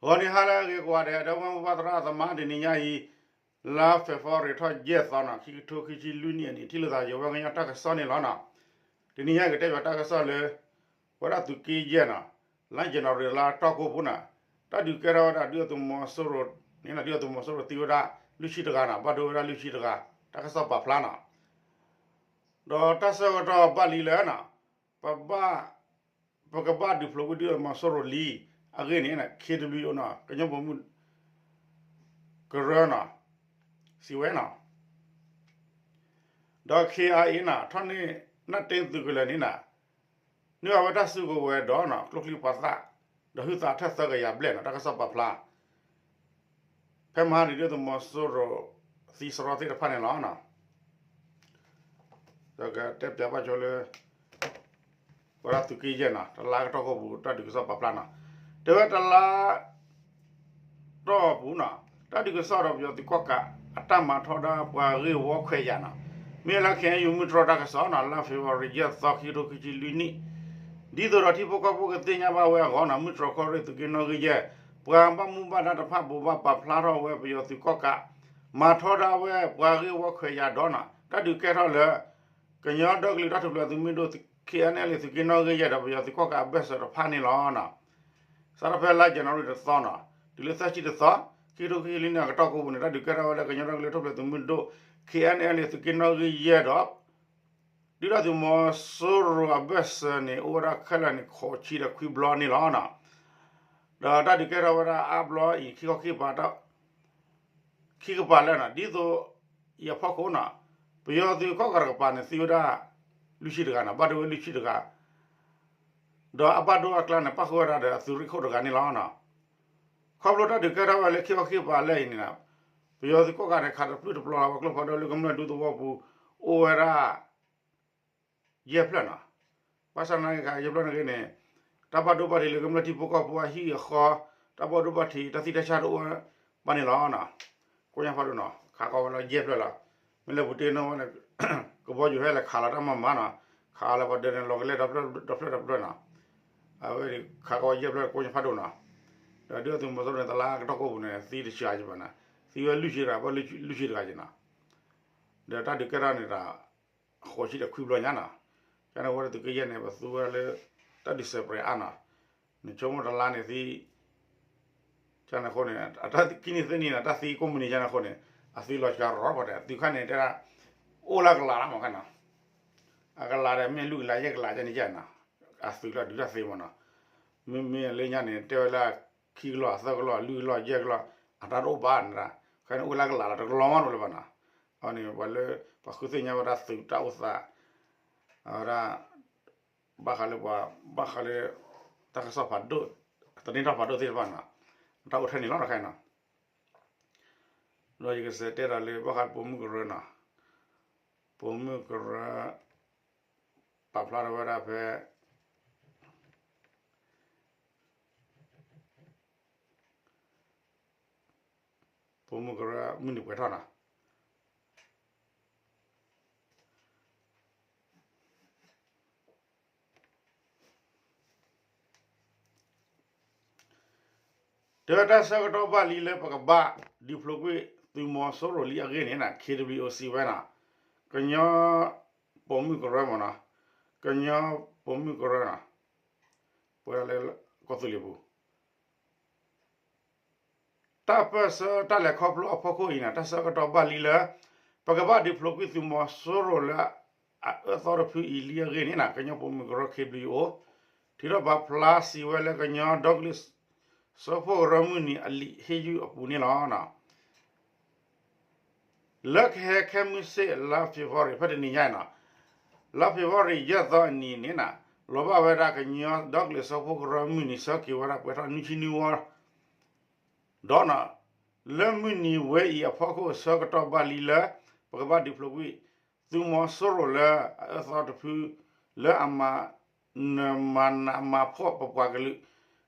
ဂီၤနံၤဟါလၢအဂ့ၤကိးဂၤဒဲး ဒီပုၢ်ဝဲၢ်မိၢ်ပၢ်သရၣ်သမါ တနံၤညါအံၤ လါဖ့ၤဘြူၤအါရံၤထီၣ်ယဲၢ်သီနီၤ ခံကထိခံဆံလွံၢ်နံၣ်အနံၤ ထံၣ်လိာ်သးယဝဲကညီတၢ်ကစီၣ်န့ၣ်လီၤနီၤ. တနံၤညါကတဲဘၣ်တၢ်ကစီၣ်လၢ ဝဲဒၣ်သုးက့ယဲၢ်နီၤ လါယနူၤအါရံၤလါတီၢ်ကိၢ်ပူၤနီၤ တၢ်ဒုးကဲထီၣ်ဝဲဒၣ်ဒုၣ်ဒါသုးမီၤစိရိၤန့ၣ် ဒုၣ်ဒါသုးမီၤစိရိၤသံဝဲဒၣ်လွံၢ်ဆံတဂၤနီၤ ဘၣ်ဒိဝဲဒၣ်လွံၢ်ဆံတဂၤ တၢ်ကစီၣ်ပာ်ဖျါနီၤ. ဒီးတၢ်ဆၢကတီၢ်ဘၣ်လံလၢနီၤ ပဘၣ် ပကဘၣ်ဒုးဖျိးကွံာ်ဒုၣ်ဒါသုးမီၤစိရိၤလံအဂ့ၢ်န့ၣ် ခ့ဒဘလံၣ်အိၣ်နီၤ ကညီပိာ်မုၣ်ကရၢနီၤ စံးဝဲနီၤ ဒီး ခ့အါအ့နီၤ ထီၣ်န့ၢ်နၢ်တ့သုးကလၢၤန့ၣ်နီၤ န့ၢ်ဘၣ်ဝဲတၢ်စုကဝဲၤဒီးနီၤ ကျိချံမျိာ်သၣ် ဒီးဟုသးထၢၣ်သၢကယၤဘျဲၣ်နီၤ တၢ်ကစီၣ်ပာ်ဖျါ ဖဲမဟါန့ၣ် ဒုၣ်ဒါသုးမီၤစိရိၤ သံစရီသ့ၣ်တဖၣ်န့ၣ်လီၤ. ဒီးကတဲပၠးဘၣ်ဆိလၢ ဝဲဒၣ်သုးက့ယဲၢ်နီၤ တလါကတီၢ်ကိၢ်ပူၤ တၢ်ဒုးကစီၣ်ပာ်ဖျါနီၤ တဲဝဲတလါ တီၢ်ပူၤနီၤ တၢ်ဒုးကစီၣ်ဒီးပယီၤသုးကီၣ်ကး အတၢ်မၤထီဒါပှၤဂ့ၢ်ဝီခွဲးယာ်နီၤ မ့ၢ်လၢ ခ့အဲၣ်ယူၣ် မုၢ်တြီၢ်တၢ်ကစီၣ်နီၤ လါဖ့ၤဘြူၤအါရံၤ ယဲၢ်သီ ခံကထိခံဆံလွံၢ်နံၣ် ဒ်သိးဒီးထံဖိကီၢ်ဖိကသ့ၣ်ညါဘၣ်ဝဲအဂီၢ်နီၤ မုၢ်တြီၢ်ကီၢ်ရ့ၣ်သုးက့နီၣ်ဂံၢ်ယဲၢ် ပှၤဘၣ်မူဘၣ်ဒါတဖၣ်ဘိးဘၣ်ပာ်ဖျါထီၣ်ဝဲပယီၤသုးကီၣ်ကး မၤထီဒါဝဲပှၤဂ့ၢ်ဝီခွဲးယာ်ဒီးနီၤ တၢ်ဒုးကဲထီၣ်လၢ ကညီဒီကလုာ်တၢ်ထူၣ်ဖျဲးသုးမုၢ်ဒိၣ် ခ့အဲၣ်အဲၣ်ယူၣ် သုးက့နီၣ်ဂံၢ်ယဲၢ်ဒီးပယီၤသုးကီၣ်ကးအဘၢၣ်စၢၤတဖၣ်န့ၣ်လီၤ. စးထီၣ်ဖဲလါယနူၤအါရံၤတသီနီၤ တုၤလၢသၢဆံတသီ ခံကထိခံဆံလွံၢ်နံၣ်အကတီၢ်ကိၢ်ပူၤန့ၣ် တၢ်ဒုးကဲထီၣ်ဝဲလၢကညီဒီကလုာ်တၢ်ထူၣ်ဖျဲးသုးမုၢ်ဒိၣ် ခ့အဲၣ်အဲၣ်ယူၣ် သုးက့နီၣ်ဂံၢ်ယဲၢ်ဒီး ဒုၣ်ဒါသုးမီၤစိရိၤအဘၢၣ်စၢၤန့ၣ် အိၣ်ဝဲဒၣ်ခဲလၢာ်န့ၣ် ဃိးဆံဒီးခွံဘျီန့ၣ်လီၤ. ဒီးတၢ်ဒုးကဲထီၣ်ဝဲဒၣ်အါဘျီအံၤ ခံခီခံကပၤ ခံကပၤလၢနီၤ ဒ်သိးအံၤအဖီခိၣ်နီၤ ပယီၤသုးကီၣ်ကးတကပၤန့ၣ် သံဝဲဒၣ်လွံၢ်ဆံတဂၤနီၤ ဘၣ်ဒိဝဲလွံၢ်ဆံတဂၤ ဒီးအဘၣ်ဒိအကျါန့ၣ် ပၣ်ဃုာ်ဝဲဒၣ်ဒီးအသုးရ့ၣ်ခိၣ်တဂၤန့ၣ်လီၤ. ခီဖျိတၢ်ဒုးကဲထီၣ်ဝဲလၢခံခီခံကပၤလၢအံၤန့ၣ်နီၤ ပယီၤသုးကီၣ်ကးန့ၣ် ခးတပျုၢ်တပျီၤလီၤ ပှၤကျိဖးဒိၣ်လၢကမျၢၢ်ဒူသဝီပူၤ အိၣ်ဝဲဒၣ် ယဲၢ်ဖျၢၣ်နီၤ. ဘၣ်ဆၣ်သနာ်က့ ယဲၢ်ဖျၢၣ်န့ၣ်ဂ့ၤန့ၣ် တၢ်ဘၣ်ဒိဘၣ်ထံးလၢကမျၢၢ်ထံဖိကီၢ်ဖိအဟံၣ်အဃီ တၢ်ဘၣ်ဒိဘၣ်ထံး တၢ်သံတၢ်ဆါတအိၣ်ဘၣ်န့ၣ်လီၤ. ကိညါဖးဒိၣ်နီၤ ခးကီဝဲလၢယဲၢ်ဖျၢၣ်လီၤ. မ့ၢ်လၢပူၤတ့ၢ်နီၣ်ဝဲန့ၣ် ကဘီယူၤဟဲလဲၤခးလီၤတၢ်မၤမၤနီၤ ခးလီၤပှၤဒၢးန့ၣ် လီၤကလဲၣ်ဒီဖျၢၣ်ဒီဖျၢၣ်နီၤ. အဝဲခးကီဝဲယဲၢ်ဖျၢၣ်ကိညါဖးဒိၣ်နီၤ. ဒီးဒုၣ်ဒါသုးမီၤစိရိၤန့ၣ် တလါကတီၢ်ကိၢ်ပူၤန့ၣ် သံတဆံးကဘၣ်နီၤ သံဝဲလွံၢ်ဆံတဂၤ ဘၣ်လွံၢ်ဆံတဂၤက့နီၤ. ဒီးတၢ်ဒုးကဲထီၣ်န့ၣ်ဒီး ဃိးဆံဒီးခွံဘျီညါနီၤ. ကန့ၣ်အဝဲဒၣ်သုးက့ယဲၢ်န့ၣ် ပသူဝဲလၢ တၢ်ဒုးစဲးပြဲးအါနီၤ. နဆိကမိၣ်တလါန့ၣ်သံ ကန့ၣ်အဃိန့ၣ် အတၢ်ခံနံၣ်သၢနံၣ်န့ၣ် တၢ်သံကိးမုၢ်နံၤကန့ၣ်အဃိန့ၣ် အသုးလီၤစှၤရီၤပှၤဒီး သုးခါန့ၣ်တဲဒၣ် အိၣ်လၢအကလးလီၤမးခါနီၤ. အကလးဒီးမ့ၢ်လွံၢ်ကလးယဲၢ်ကလးကန့ၣ်ကနီၤ. အသုးလီၤဒုးတၢ်သ့မးနီၤ. မ့မ့ၢ်လၢညါန့ၣ် တဲဝဲလၢ ခံကလီၢ်အသၢကလီၢ်လွံၢ်ကလီၢ်ယဲၢ်ကလီၢ် အတၢ်တအိၣ်ဘၣ်န့ၣ်ဒၣ် ခဲန့ၣ်အိၣ်လၢကလးလီၤ တကလီၢ်မးနီၤလၢၤဘၣ်နီၤ. အန့ၣ် ပှၤလၢ ပှၤဃုသ့ၣ်ညါဝဲဒၣ်သုးတၢ်အိၣ်သး အဝဲဒၣ် ဘၣ်ဃးလၢပှၤ ဘၣ်ဃးလၢ တၢ်ကစီၣ်ဖးဒိၣ် သန့ၤထီၣ်ဖးဒိၣ်သ့ၣ်တဖၣ်နီၤ တၢ်အိၣ်ထဲန့ၣ်လီၤတခါနီၤ. ဒီးယကစံးတဲဒီးလၢဘၣ်ဃးပိာ်မုၣ်ကရၢနီၤ ပိာ်မုၣ်ကရၢ ပာ်ဖျါထီၣ်ဝဲဒၣ်ဖဲ ပိာ်မုၣ်ကရၢမုၢ်နံၤပှဲၤထီၣ်နီၤ. တဲဝဲတၢ်ဆၢကတီၢ်ဘၣ်လံလၢပကဘၣ်ဒုးဖျိးကွံာ်သုးမီၤစိရိၤလံအဂ့ၢ်န့ၣ် ခ့ဒဘလံၣ်အိၣ် စံးဝဲနီၤ ကညီပိာ်မုၣ်ကရၢမးနီၤ ကညီပိာ်မုၣ်ကရၢနီၤ ပဝဲဒၣ်လၢကီၢ်သူလ့ၤပူၤ တၢ်ပၢၢ်ဆၢတၢ်လဲၤခီဖျိအဖီခိၣ်အံၤန့ၣ် တၢ်ဆၢကတီၢ်ဘၣ်လံလၢ ပကဘၣ်ဒုးဖျိးကွံာ်သုးမီၤစိရိၤလၢအအၢသီတဖုအံၤလံအဂ့ၢ်န့ၣ် ကညီပိာ်မုၣ်ကရၢ ခ့ဒဘလံၣ်အိၣ် ထုးထီၣ်ပာ်ဖျါစံးဝဲလၢကညီဒီကလုာ်စၢဖှိၣ်ကရၢမုၢ်နံၤအလံာ်ဟ့ၣ်ယုၢ်အပူၤန့ၣ်လီၤ. လၢကဟဲခဲမုၢ်ဆ့ၣ်လါဖ့ၤဘြူၤအါရံၤ ဖဲတနံၤညါအံၤနီၤ လါဖ့ၤဘြူၤအါရံၤ ယဲၢ်သီအနံၤန့ၣ်နီၤ လီၤဘၣ်ဝဲဒၣ်ကညီဒီကလုာ်စၢဖှိၣ်ကရၢမုၢ်နံၤ ဆၢက့ၤဝဲဒၣ်ပှဲၤထီၣ်နွံဆံနွံဝီ ဒီးနီၤ လၢမုၢ်နံၤဝဲအံၤအဖီခိၣ် ဆၢကတီၢ်ဘၣ်လံလၢ ပကဘၣ်ဒုးဖျိးကွံာ် သုးမီၤစိရိၤလၢအအၢသီတဖု လၢအမၤနးမၤဖှီၣ်ပပှၤကလုာ်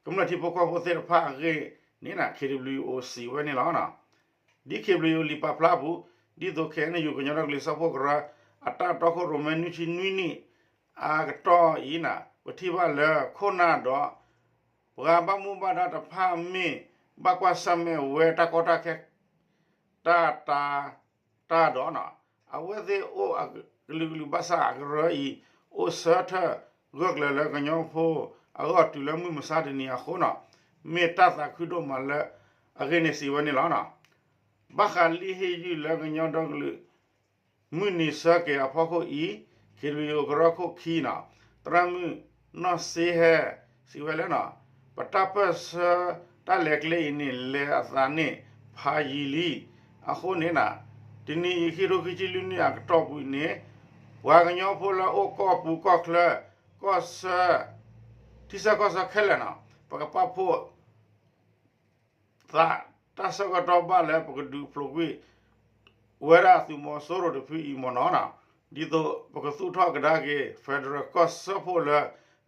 ကမျၢၢ်ထံဖိကီၢ်ဖိသ့ၣ်တဖၣ်အဂ့ၢ်န့ၣ်နီၤ ခ့ဒဘလံၣ်အိၣ် စံးဝဲန့ၣ်လီၤ. ဒ်ခ့ဒဘလံၣ်အိၣ်လံာ်ပာ်ဖျါအပူၤ ဒ်သိး ခ့အဲၣ်ယူၣ် ကညီဒီကလုာ်စၢဖှိၣ်ကရၢ အတၢ်တီခိၣ်ရိၣ်မဲနွံဆံနွံနံၣ် အကတီၢ်အံၤနီၤ ပထံၣ်ဘၣ်လၢခိၣ်နၢ်ဒီး ပှၤဘၣ်မူဘၣ်ဒါတဖၣ်မ့ၢ် ဘၣ်ကွၢ်ဆၢၣ်မဲာ်ဝဲတၢ်ကီတၢ်ခဲ တၢ်တၤတၢ်ဒီးနီၤ အဝဲသ့ၣ်အိၣ်အကလုာ်ကလုာ်ဘၣ်ဆၣ်အကရၢအံၤ အိၣ်ဆၢထၢၣ်ဂၢၢ်ကျၢၤလၢကညီဖိအဂီၢ်တုၤလၢမုၢ်မဆါတနံၤအဃိနီၤ မ့ၢ်တၢ်သးခုဒိၣ်မးလၢအဂ့ၢ်န့ၣ်စံးဝဲန့ၣ်လီၤ. ဘၣ်ဃးလံာ်ဟ့ၣ်ယုၢ်လၢကညီဒီကလုာ် မုၢ်နံၤဆၢက့ၤအဖီခိၣ်အံၤ ခ့ၣ်ဒဘလံၣ်အိၣ်ကရၢခိၣ်ခံနီၤ သရၣ်မုၣ်နီၢ်စ့ဟဲ စံးဝဲလၢ ပတၢ်ပၢၢ်ဆၢတၢ်လဲၤကျဲအံၤန့ၣ် လဲၤအသးန့ၣ်ဖးယံာ်လံ. အဃိန့ၣ် တနံၤအံၤ ခံထိခံဆံလွံၢ်နံၣ်အကတီၢ်ပူၤန့ၣ် ပှၤကညီဖိလၢအိၣ်ကီၢ်ပူၤကီၢ်ချၢ ကီၢ်ဆၢ ထံဆၢကီၢ်ဆၢခဲလၢာ်နီၤ ပကပာ်ဖှိၣ် သး တၢ်ဆၢကတီၢ်ဘၣ်လၢပကဒုးဖျိးကွံာ် ဝဲဒၣ်သုးမီၤစိရိၤတဖုအံၤမ့ၢ်နီၤ, ဒ်သိးပကသူၣ်ထီၣ်ကဒါက့ၤ federal ကီၢ်စၢဖှိၣ်လၢ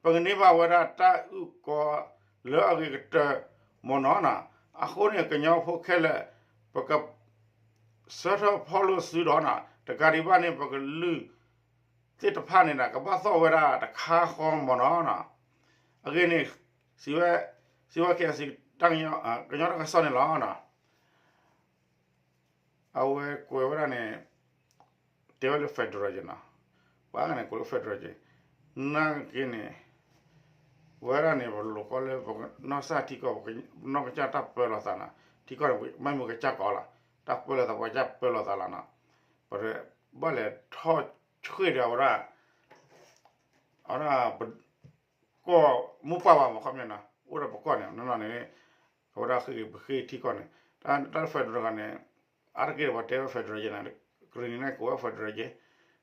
ပကန့ၢ်ဘၣ်ဝဲဒၣ်တၢ်အုၣ်ကီၤလၢအဂ့ၤကတၢၢ်မ့ၢ်နီၤ, အဃိန့ၣ် ကညီဖိခဲလၢာ် ပက ဆၢထၢၣ်ဖီၣ်လိာ်စုဒီးနီၤ တကးဒံးဘၣ်န့ၣ် ပကလုာ်သ့ၣ်တဖၣ်န့ၣ်ဒီး ကဘၣ်သီၣ်ဝဲဒၣ်တခါဃီမ့ၢ်နီၤ. အဂ့ၢ်န့ၣ် စံးဝဲ စံးဝဲ KIC တၢ်ကညီ ကညီတၢ်ကစီၣ်န့ၣ်လီၤ. အဝဲကွဲးဝဲဒၣ်န့ၣ် တဲဝဲလၢ federal က့နီၤ, ပှၤန့ၣ် ကိးလၢ federal က့, နာ်က့န့ၣ် ဝဲဒၣ်န့ၣ် ပလိာ်ကီလၢ ပနီၢ်ကစၢ်ထံကီၢ် ပနီၢ်ကစၢ်တၢ်ပၢလီၤသးနီၤ, ထံကီၢ်န့ၣ် မ့ၢ်မုၢ်ကစၢ်ကီးလီၤ, တၢ်ပၢလီၤသး ပကစၢ်ပၢလီၤသးလီၤနီၤ, ပဘၣ်လဲၤထီၣ်ဆှ့ၣ်ဒီးဝဲဒၣ် အဝဲဒၣ် ကီၢ်မိၢ်ပှၢ်ဘၣ်မ့ၢ်ခီပညီနီၤ, အိၣ်ဒီးပကီၢ်န့ၣ် နီၢ်နီၢ်န့ၣ် အဝဲဒၣ်ဃ့ၢ်ဂ့ၤပဃ့ၢ်ထံကီၢ်န့ၣ်, တၢ် federal တဂၤန့ၣ် အါတက့ၢ်ပှၤတဲဝဲ federal ယဲနီၤ, ကရံၣ်နံၤန့ၣ်ကိးဝဲ federal ယဲ,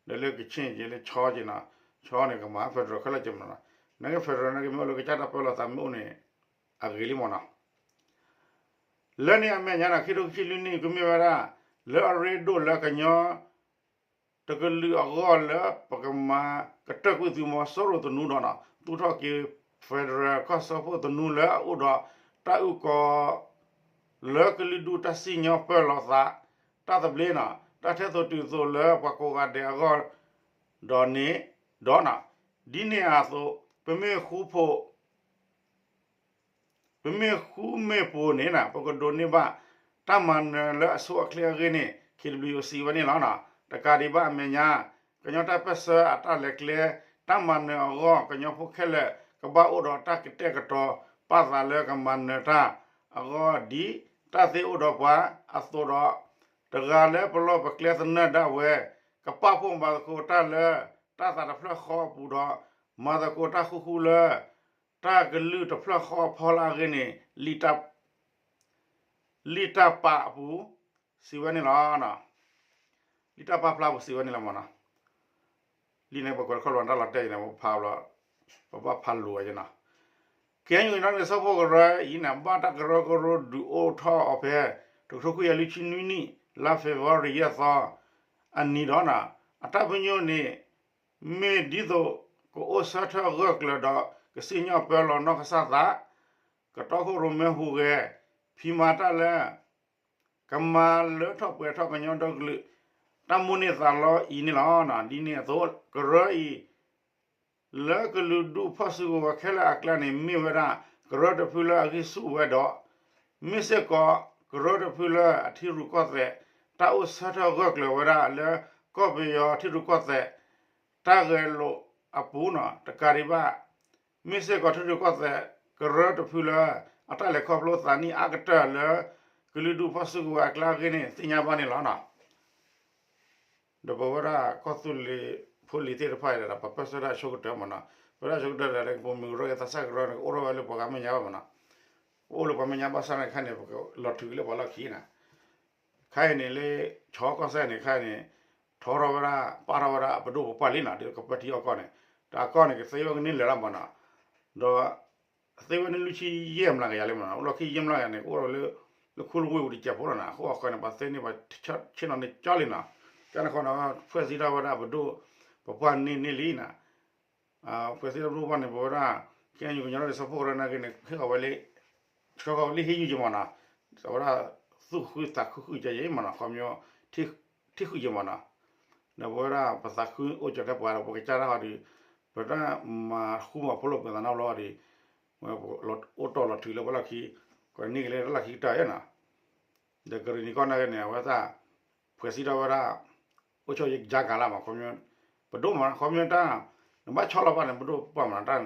ဒီးလၢကခ့ၣ်ယဲ လၢခၠီယဲနီၤ, ခၠီန့ၣ် ကမၤ federal ခဲလၢာ်က့မ့ၢ်နီၤ, နာ်က့ federal နာ်က့မ့ၢ်အိၣ်လၢကစၢ်တၢ်ပၢလီၤသးမ့ၢ်အိၣ်န့ၣ် အဂ့ၤလံမ့ၢ်နီၤ. လၢန့ၣ်အမဲာ်ညါနီၤ ခံထိခံဆံလွံၢ်နံၣ်ကမ့ၢ်ဝဲဒၣ် လၢအရ့ဒိၣ်လၢကညီ တကလုာ်အဂီၢ်လၢပကမၤကတၢၢ်ကွံာ်သုးမီၤစိရိၤသနူဒီးနီၤ သူၣ်ထီၣ်က့ၤ federal ကီၢ်စၢဖှိၣ်သနူလၢအအိၣ်ဒီး တၢ်အုၣ်ကီၤ လၢကလုာ်ဒူၣ်တၢ်စံၣ်ညီၣ်ပၢလီၤသး တၢ်သဘျ့နီၤ တၢ်ထဲသိးတုၤသိးလၢပှၤကိးဂၤဒဲးအဂီၢ် ဒီးန့ၣ် ဒီးနီၤ ဒ်န့ၣ်အသိး ပမ့ၢ်ဃူဖိး ပမ့ၢ်ဃူမ့ၢ်ဖိးန့ၣ်နီၤ ပကဒိးန့ၢ်ဘၣ် တၢ်မၤနၢၤလၢအဆိအချ့အဂ့ၢ်န့ၣ် KWO စံးဝဲန့ၣ်လီၤ. တကးဒံးဘၣ်အမဲာ်ညါ ကညီတၢ်ပၢၢ်ဆၢအတၢ်လဲၤကျဲ တၢ်မၤနၢၤအဂီၢ် ကညီဖိခဲလၢာ် ကဘၣ်အိၣ်ဒီးတၢ်ကတဲာ်ကတီၤ ပာ်သးလၢကမၤနၢၤတၢ်အဂီၢ် ဒ်တၢ်သ့အိၣ်ဒီးပှၤအသိးဒီး တဂၤလၢပလီၢ်ပကျဲသနၢၣ်ဒၣ်ဝဲ ကပာ်ဖှိၣ်မၤသကိးတၢ်လၢ တၢ်သးတဖျၢၣ်ဃီအပူၤဒီး မၤသကိးတၢ်ဃူဃူလၢ တၢ်ကလုၢ်တဖျၢၣ်ဃီအဖီလာ်အဂ့ၢ်န့ၣ် လံာ်တၢ်ပာ်အပူၤ စံးဝဲန့ၣ်လီၤ. လံာ်တၢ်ပာ်ဖျါအပူၤစံးဝဲန့ၣ်လီၤမ့ၢ်နီၤ. လံာ်န့ၣ် ပကွဲးတခီလီၤတၢ်လီၤတဲာ်အံၤန့ၣ် ပဖးဘျီ ပဘၣ်ဖးလိာ်ဝဲနီၤ. ကညီကညီတၢ်ကစီၣ်ဖိကရၢအံၤန့ၣ် ဘၣ်တၢ်ကရၢကရိဒုးအိၣ်ထီၣ်အီၤဖဲ တကထိခွံကယၤလွံၢ်ဆံနွံနံၣ် လါ February ယဲၢ်သီအနံၤဒီးနီၤ အတၢ်ပညိၣ်န့ၣ် မ့ၢ်ဒ်သိးကအိၣ်ဆၢထၢၣ်ဂၢၢ်ကျၢၤဒီး ကစံၣ်ညီၣ်ပၢလီၤနီၢ်ကစၢ်သး ကတီခိၣ်ရိၣ်မဲဟူးဂဲၤ ဖံးမၤတၢ်လၢ ကမၤလၢထီၣ်ပှဲၤထီၣ်ကညီဒီကလုာ် တၢ်မိၣ်န့ၢ်သးလီအံၤန့ၣ်လီၤ. ဒ်န့ၣ်အသိး ကရၢအံၤ လၢကလုာ်ဒူၣ်ဖီၣ်စုကဝဲၤခဲလၢာ်အကျါန့ၣ် မ့ၢ်ဝဲဒၣ် ကရၢတဖုလၢအဂံၢ်ဆူၣ်ဝဲဒီး မ့ၢ်စ့ၢ်ကီး ကရၢတဖုလၢအထံရူၢ်ကီၢ်သဲး တၢ်အိၣ်ဆၢထၢၣ်ဂၢၢ်ကျၢၤဝဲဒၣ်လၢ ကီၢ်ပယီၤထံရူၢ်ကီၢ်သဲး တၢ်ဂဲၤလိာ်အပူၤနီၤ တကးဒံးဘၣ် မ့ၢ်စ့ၢ်ကီးထံရူၢ်ကီၢ်သဲး ကရၢတဖုလၢ အတၢ်လဲၤခီဖျိသးနံၣ်အါကတၢၢ်လၢ ကလုာ်ဒူၣ်ဖီၣ်စုကဝဲၤအကျါအဂ့ၢ်န့ၣ် သ့ၣ်ညါဘၣ်န့ၣ်လီၤ. ဒီးပဝဲဒၣ်ကီၢ်သူလ့ၤဖိလံၤသ့ၣ်တဖၣ်အံၤဒီး ပပၢၢ်ဆၢတၢ်အဆိကတၢၢ်မ့ၢ်နီၤ, ပဝဲဒၣ်အဆိကတၢၢ်ဒီး ပမုၢ်ကရၢက့ၤသးစၢ်ကရၢန့ၣ် ကအိၣ်ထီၣ်ဝဲလၢပှၤဂၤမဲာ်ညါဘၣ်မ့ၢ်နီၤ, အိၣ်လၢပှၤမဲာ်ညါဘၣ်ဆၣ်န့ၣ် ခဲအံၤန့ၣ် ပကလီၤထုးက့ၤလၢပှၤလီၢ်ခံနီၤ, ခဲအံၤန့ၣ်လၢ ဆီကီၢ်စဲၣ်န့ၣ်ခဲအံၤန့ၣ် ထီထီၣ်ဝဲဒၣ် ပာ်ထီၣ်ဝဲဒၣ်အပဒိၣ်ပပှၢ်လံနီၤ, ဒ်ကပၢထံအီၣ်ကီၢ်န့ၣ်, ဒီးအကီၢ်န့ၣ် ကသ့ဝဲကန့ၢ်လၢၤလီၤမ့ၢ်နီၤ, ဒီး သ့ဝဲန့ၣ်လွံၢ်ဆံယဲၢ်မျးကယၤလံမ့ၢ်နီၤ, အိၣ်လီၢ်ခံယဲၢ်မျးကယၤန့ၣ် ကအိၣ်ဒီးလၢ လၢခူလၢဝ့ၢ်ပူၤတစဲးဖိလီၤနီၤ, အဃိအဃၢၤန့ၣ် ပှၤသ့န့ၢ်ပှၤဆ့ၣ်နီၤန့ၣ်ကၠီလံနီၤ, ကန့ၣ်ဃီနီၤ ဖွဲ့စည်းထီၣ်ဝဲဒၣ်ပဒိၣ်ပပှၢ်န့ၢ်န့ၢ်လံနီၤ, ဖွဲ့စည်းထီၣ်ပဒိၣ်ပပှၢ်န့ၣ် ပဝဲဒၣ် ခဲအံၤကညီဒီကလုာ်စၢဖှိၣ်ကရၢနာ်က့န့ၣ် ဟ့ၣ်ဃီၤဝဲလံ ဆှၢဃီၤဝဲလံဟ့ၣ်ယုၢ်က့ၤမ့ၢ်နီၤ, အဝဲဒၣ်သူၣ်ဃုသးခုဃုာ်က့ၤမ့ၢ်နီၤ, ခီပညီ ထံၣ်ဃုာ်က့ၤမ့ၢ်နီၤ, ဒီးပဝဲဒၣ်ပသးခုအိၣ်က့ၤထဲပှၤဒီး ပကစၢ်တၢ်ဟီဒီး ပတၢ်မၤဃူမၤဖိးလိာ်ပသးနီတဘျီဒီး အိၣ်တီၢ်လီၤထုးလၢပှၤလီၢ်ခံ, က ပန့ၢ်က့ၤလၢတၢ်လီၢ်ခံကတၢၢ်နီၤ, ဒီးကရံၣ်နံၤကီၢ်နာ်က့န့ၣ် အဝဲသ့ၣ် ဖှဲးစံးထီၣ်ဝဲဒၣ် အိၣ်ဆိၣ်ယကါကၤလၢ်မး ခီပညီ, ပဒိၣ်မး ခီပညီတၢ်, နဘၣ်ဆီလီၤဘၣ်န့ၣ် ပဒိၣ်ပှၢ်မး တၢ်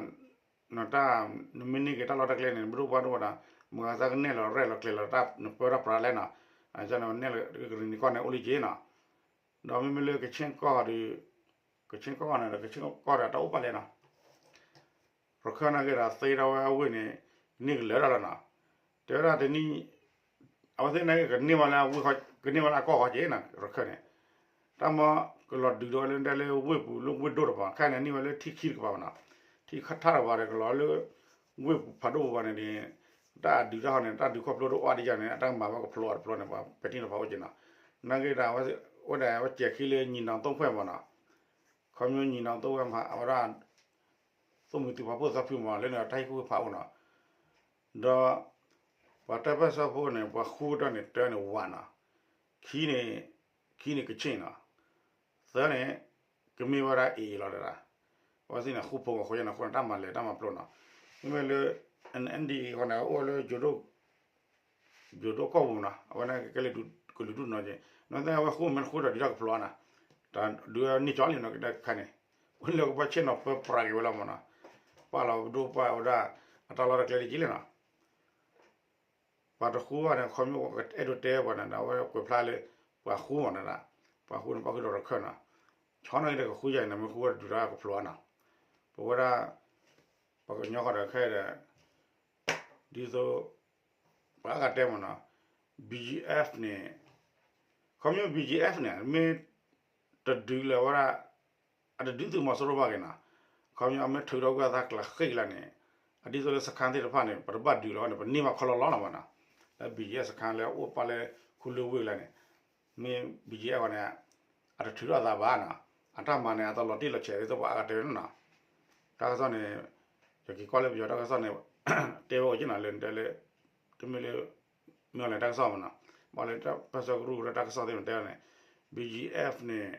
နမ့ၢ်န့ၢ်က့ၤတၢ်လီၢ်တၢ်ကျဲန့ၣ် နပဒိၣ်ပှၢ်ဒိၣ်ဝဲဒၣ်, မ့ၢ်သးကနဲၣ်လီၤရဲၣ်လီၤကျဲၤလီၤတၢ် နပၢတၢ်ပြးလဲၣ်နီၤ, အန့ၣ်ကရံၣ်နံၤကီၢ်န့ၣ်အိၣ်လံက့ၤနီၤ, ဒီးမ့မ့ၢ်လၢကဆ့ၣ်ကီၢ်ဒီး, ကဆ့ၣ်ကီၢ်န့ၣ်ဒီး ကဆ့ၣ်ကီၢ်ဒီးတၢ်အိၣ်ပာ်လဲၣ်နီၤ ရခၢၣ်နာ်က့ဒီးသ့ထီၣ်ဝဲအဝ့ၢ်န့ၣ် န့ၢ်ကလၢာ်တၢ်လီၤနီၤ, တဲဝဲဒၣ်တနံၣ်, အဝဲသ့ၣ်နာ်က့ ကန့ၢ်ဝဲလၢအကီၢ်ဃီက့ၤနီၤ ရခၢၣ်န့ၣ်, တၢ်မ့ၢ်ကလီၤဒုးဒီးဝဲလၢတဲလၢဝ့ၢ်ပူၤလၢဝ့ၢ်ဒိၣ်တပၤ ခဲအံၤန့ၣ်န့ၢ်ဝဲလၢထံခံတကပၤဘၣ်နီၤ, ထံခါထါတကပၤဒီးကလီၤလၢ ဝ့ၢ်ပူၤဖးဒိၣ်ပူၤဘၣ်န့ၣ်ဒီး တၢ်ဒုးတၢ်ဟီန့ၣ် တၢ်ဒုးခီဖျိတအိၣ်အါဒံးယါန့ၣ် အတၢ်ကမၤဝဲကဖျိအီၤတဖျိန့ၣ် ပှၤပဲာ်ထံနီၤဖးအိၣ်က့ၤနီၤ, နာ်က့ဒီး အဝဲဒၣ်ဝဲစဲးခံလၢညီနောင်သုံးဖွဲ့မးနီၤ, ခီဖျိညီနောင်သုံးဖွဲ့မး အဝဲဒၣ် သိၣ်မှံၤသုးဖးဖိသၣ်ဖုမး လၢန့ၣ်တၢ်ဟ့ၣ်ကူၣ်ဖးအိၣ်နီၤ, ဒီး ပှၤတဲဖဲဆၢဖိန့ၣ် ပှၤဃူကတၢၢ်န့ၣ် တၢန့ၣ်ဝးနီၤ, ခံန့ၣ်, ခံန့ၣ်ကဆ့ၣ်နီၤ, သၢန့ၣ် ကမ့ၢ်ဝဲဒၣ်အ့ၣ်အ့ၣ်လီၤတဒၣ်, အဝဲသ့ၣ်န့ၣ် ဃူဖိးအဃိန့ၣ် အဃိန့ၣ် တၢ်မၤလဲၤတၢ်မၤပျိနီၤ, မ့မ့ၢ်လၢ NDAA ဃီန့ၣ် အိၣ်ဝဲလၢ ယိၤဒိၣ်ကီၢ်ပူၤနီၤ, အဝဲန့ၣ်ကဲလၢကလုာ်ဒူၣ်နီၤက့, နသ့ၣ်ညါဝဲဃူမ့ၢ်ဃူဒီးဒုးတၢ်ကဖျိးနီၤ, တၢ်ဒုးန့ၢ်ကၠီလံနီၤ ကဒၢခါန့ၣ်, ဝဲလၢကဘၣ်ဆ့ၣ်နီၤပၢပြးက့ၤဝဲလီၤမးနီၤ, ပာ်လီၤပဒိၣ်ပှၢ်ဝဲဒၣ် အတၢ်လီၢ်တၢ်ကျဲတက့ၢ်လံနီၤ, ပှၤတဃူဘၣ်န့ၣ် ခီဖျိအဲၣ်ဒိးတဲပှၤန့ၣ် အဝဲကွဲးဖျါလၢ ပှၤဃူမးနီၤ, ပှၤဃူန့ၣ် ပှၤဃူဒီးရခၢၣ်နီၤ, ဆီနာ်က့ဒီးကဃူယါန့ၣ် မ့ၢ်ဃူဝဲဒၣ်ဒုးတၢ်ကဖျိးနီၤ, ပဝဲဒၣ် ပှၤကညီဃီဒီးခဲအံၤဒီး ဒ်သိး ပှၤအါဂၤတဲမးနီၤ, BGF န့ၣ်, ခီဖျိ BGF န့ၣ် မ့ၢ်တဒုးလၢၤဝဲဒၣ်, အတဒုးသုးမီၤစိရိၤဘၣ်က့ၤနီၤ, ခီဖျိအမ့ၢ်ထုးထီၣ်ကွံာ်အသးကျးဃ့ၢ်ကလာ်န့ၣ်, အဒ်သိးလၢစခါသ့ၣ်တဖၣ်န့ၣ် ပတဘၣ်ဒုးလီၤန့ၣ် ပန့ၢ်ဘၣ်ခီလီၤလီၤလီၤမးနီၤ, လၢ BGF စခါလၢအအိၣ်ပာ်လၢ ခူလၢဝ့ၢ်ကလာ်န့ၣ်, မ့ၢ် BGF ဃီန့ၣ် အတထုးထီၣ်အသးဘၣ်နီၤ, အတၢ်မၤန့ၣ် အတလီၤတံၢ်လီၤဆဲးဒ်သိးပှၤအါဂၤတဲဝဲန့ၣ်နီၤ, တၢ်ကစီၣ်န့ၣ်, ယက့ၤကွၢ်လၢပယီၤတၢ်ကစီၣ်န့ၣ်, တဲဝဲအိၣ်က့နီၤ လၢတဲလၢ, တမ့ၢ်လၢ, မ့ၢ်အီၤလဲၣ်တၢ်ကစီၣ်မးနီၤ, ဘၣ်လၢတၢ်ပၢဆှၢကရူၢ်ကရၢတၢ်ကစီၣ်သ့ၣ်မးတဲန့ၣ်, BGF န့ၣ်,